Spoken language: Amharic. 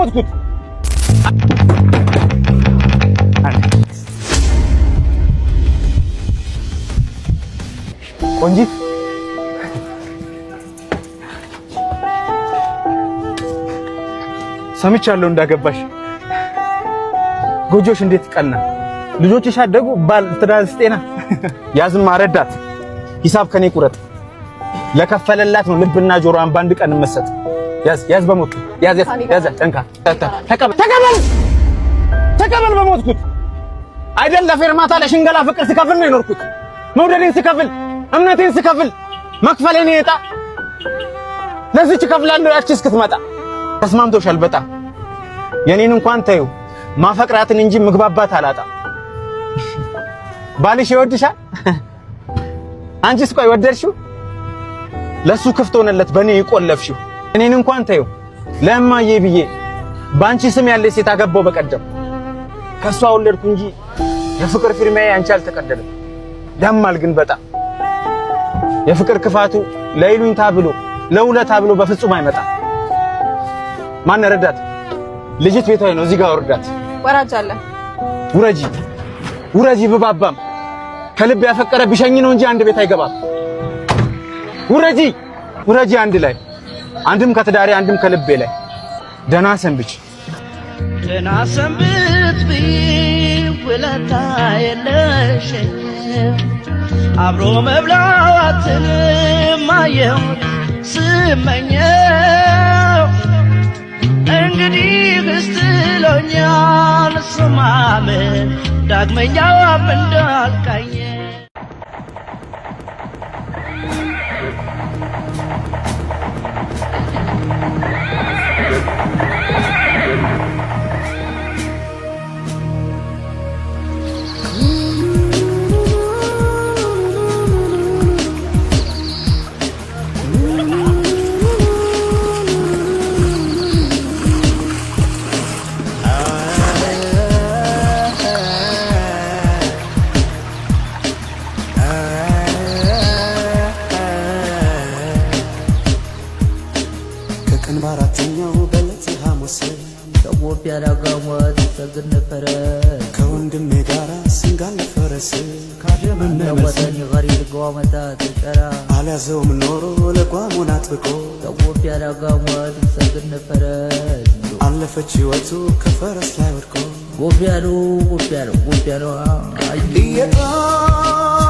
በሞትኩት። ቆንጂት፣ ሰምቻለሁ እንዳገባሽ። ጎጆሽ እንዴት ቀና! ልጆችሽ አደጉ፣ ባል ትዳርስ ጤና። ያዝማ ረዳት፣ ሂሳብ ከኔ ቁረጥ። ለከፈለላት ነው ልብና ጆሮዋን በአንድ ቀን መሰጥ። ያዝ ያዝ፣ በሞትኩት፣ ያዝ ያዝ ያዝ፣ እንካ ተቀበል ተቀበል ተቀበል፣ በሞትኩት። አይደል ለፌርማታ ለሽንገላ ፍቅር ስከፍል ነው የኖርኩት። መውደዴን ስከፍል፣ እምነቴን ስከፍል፣ መክፈሌን ዕጣ ለዚች እከፍላለሁ ያቺ እስክትመጣ። ተስማምቶሻል በጣም። የኔን እንኳን ተይው፣ ማፈቅራትን እንጂ ምግባባት አላጣ። ባልሽ ይወድሻል። አንቺስ ቆይ ወደድሽው? ለሱ ክፍት ሆነለት በኔ ይቆለፍሽው። እኔን እንኳን ተይው፣ ለእማዬ ብዬ በአንቺ ስም ያለ ሴት አገባው በቀደም። ከሷ ወለድኩ እንጂ የፍቅር ፊርማዬ አንቺ አልተቀደለም። ያማል ግን በጣም። የፍቅር ክፋቱ ለይሉኝታ ብሎ ለውለታ ብሎ በፍጹም አይመጣም። ማን ረዳት? ልጅት ቤቷ ነው። እዚህ ጋር ወርዳት። ወራጅ አለ። ውረጂ ውረጂ። ብባባም ከልብ ያፈቀረ ቢሸኝ ነው እንጂ አንድ ቤት አይገባም። ውረጂ ውረጂ። አንድ ላይ አንድም ከትዳሬ አንድም ከልቤ ላይ። ደህና ሰንብች። ደህና ሰንብት ውለታ የለሽም፣ አብሮ መብላትን ማየሁት ስመኘው፣ እንግዲህ እስጥሎኛል ስማምን ዳግመኛም እንዳልቃኝ። ከቀን በአራተኛው በዕለተ ሐሙስ ያላጋሟት ሰግድ ነበረ። ከወንድሜ ጋር ስንጋልብ ፈረስ ካደመነ መልስ ወጠን ገሪብ ጓመታ ተጨራ አልያዘውም ኖሮ ለጓሙን አጥብቆ ተቆፍ ያላጋሟት ሰግድ ነበረ። አለፈች ሕይወቱ ከፈረስ ላይ ወድቆ። ጎፍ ያሉ ጎፍ ያሉ ጎፍ ያሉ። እየጣረ